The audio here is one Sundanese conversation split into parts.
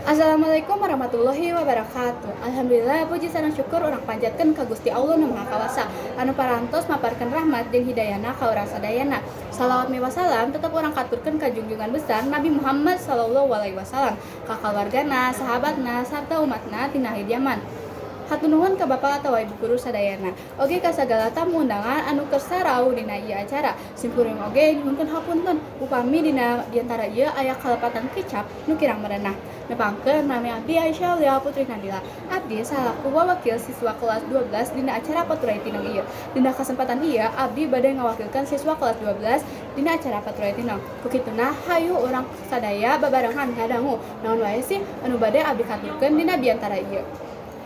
Assalamualaikum warahmatullahi wabarakatuh. Alhamdulillah, puji sareng syukur urang panjatkeun ka Gusti Allah Nu Maha Kawasa anu parantos maparkeun rahmat jeung hidayahna ka urang sadayana. Salawat miwah salam tetep urang katurkeun ka junjungan besar Nabi Muhammad sallallahu alaihi wasallam, ka kaluargana, sahabatna, sarta umatna tina akhir zaman. Hatur nuhun ka bapak atawa ibu guru sadayana. Oge ka sagala tamu undangan anu kersa rawuh dina ieu acara. Simkuring oge nyuhunkeun hapunten upami dina diantara ieu aya kalepatan kecap nu kirang merenah. Nepangkeun, nami abdi Aisyah Aulia Putri Nadila. Abdi salaku wakil siswa kelas 12 dina acara Paturai Tinong ieu. Dina kesempatan ieu abdi bade ngawakilkeun siswa kelas 12 dina acara Paturai Tinong. Ku kituna, hayu urang sadaya babarengan ngadangu naon wae sih anu bade abdi katurkeun dina biantara ieu.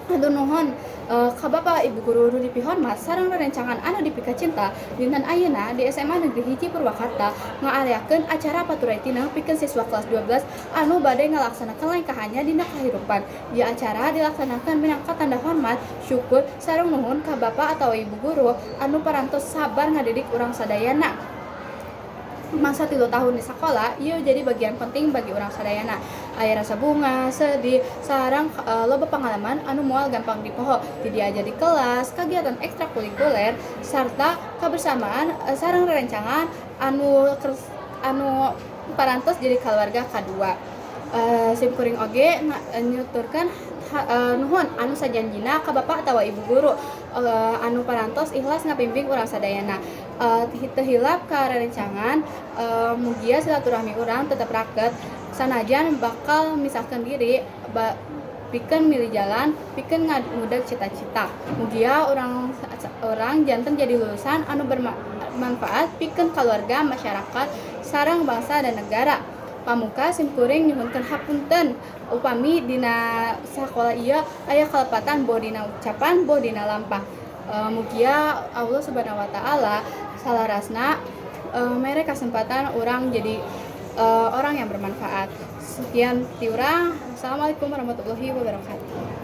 Hatur nuhun ka Bapak Ibu guru nu dipihormat sareng rerencangan anu dipikacinta. Dinten ayeuna di SMA Negeri 1 Purwakarta ngaayakeun acara Paturai Tineng pikeun siswa kelas 12 anu bade ngalaksanakeun lengkahannya dina kahirupan. Ieu acara dilaksanakeun minangka tanda hormat, syukur, sareng nuhun ka Bapak atau Ibu guru anu parantos sabar ngadidik urang sadayana masa 3 tahun di sekolah. Ieu jadi bagian penting bagi urang sadayana. Aya rasa bungah, sedih, sareng loba pengalaman anu moal gampang dipoho. Ti diajar di kelas, kegiatan ekstrakurikuler, serta kebersamaan sareng rerencangan anu parantos jadi keluarga kadua. Simkuring oge nyuturkeun nuhun anu sajanjina ka bapak atawa ibu guru anu parantos ikhlas ngabimbing urang sadayana. Teu hilap ka rerencangan, mugia silaturahmi urang tetep raket sanajan bakal misahkeun diri pikeun milih jalan pikeun ngudeg cita-cita. Mugia urang urang janten jadi lulusan anu bermanfaat pikeun keluarga, masyarakat, sareng bangsa dan negara. Pamungkas, simkuring nyuhunkeun hapunten upami dina sakola ieu aya kalepatan, boh dina ucapan, boh dina lampah. Mugia Allah Subhanahu wa Taala salarasna mere kesempatan urang jadi orang yang bermanfaat. Sekian ti urang. Assalamualaikum warahmatullahi wabarakatuh.